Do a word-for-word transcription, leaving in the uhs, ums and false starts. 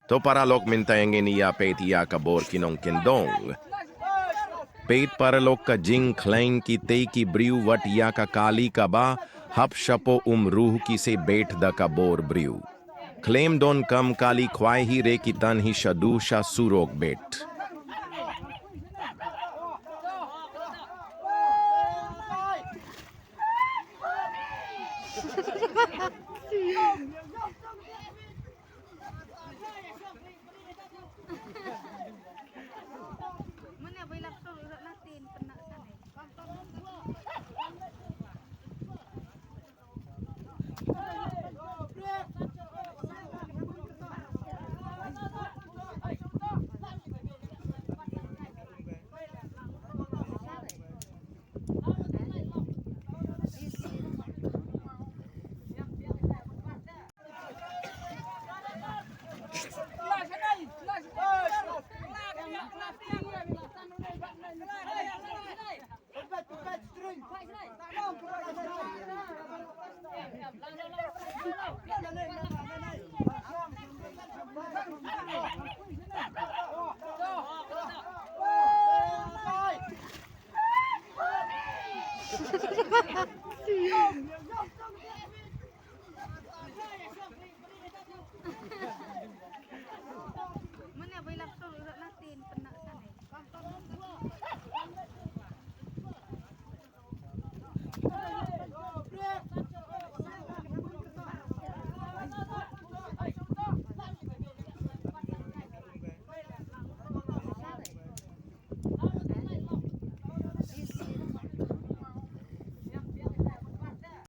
To paralok, mynta ngin ïa peit ïa ka bor ki nongkyndong. Peit paralok, ka jingkhlaiñ kitei ki briew wat ïa ka kali kaba hap shapoh umru ki sa beit da ka bor briew. Khlem don kam kali khwai hi re, ki tan hi shaduh sha surok beit.